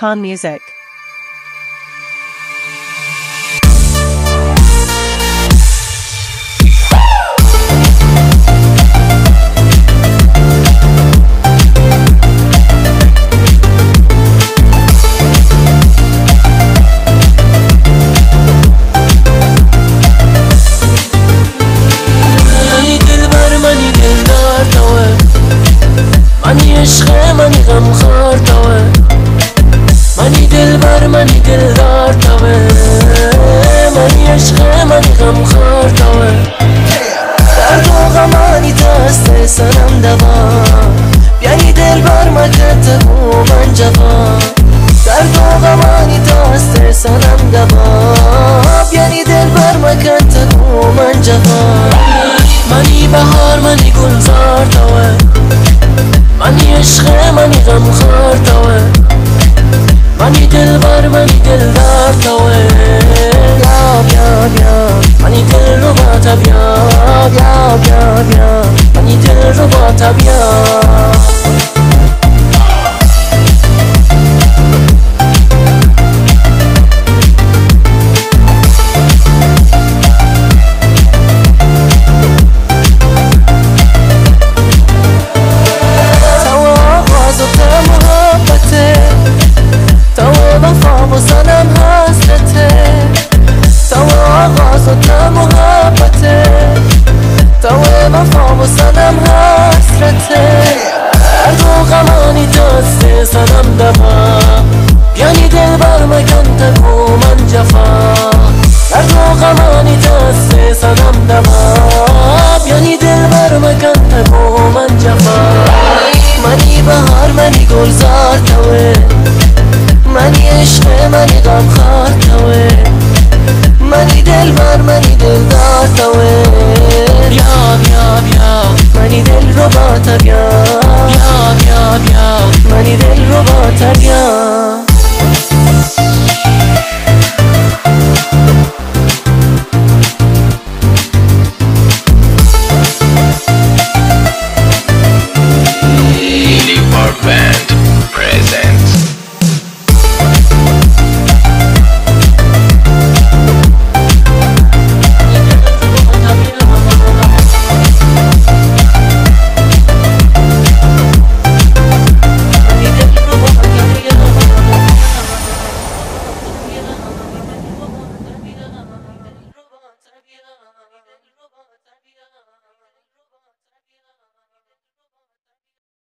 Khan Music. منی دلبر، منی دلدار توئے، منی عشق، منی غمخوار توئے. منی دلبر، منی دلدار توئے، منی عشق، منی غمخوار توئے. درد و غمانی دست صنم دوا، بیانی دلبر مکن تو گو من جفا. درد و غمانی دست صنم دوا، بیانی دلبر مکن تو گو من جفا. منی بهار، منی گلزار توئے، منی عشق، منی غمخوار توئے. منی دلبر، منی دلدار توئے. بیا، بیا، بیا، منی دلربا تا بیا. بیا، بیا، بیا، منی دلربا تا بیا. تو آغاز و تو محبته، تو وفا و صنم حسرته. تو آغاز و تو محبته، تو وفا و صنم حسرته. درد و غمانی دست صنم دوا، بیانی دلبر مکن تو گو من جفا. درد و غمانی دست صنم دوا، بیانی دلبر مکن تو گو من جفا. منی بهار، منی گلزار توئے،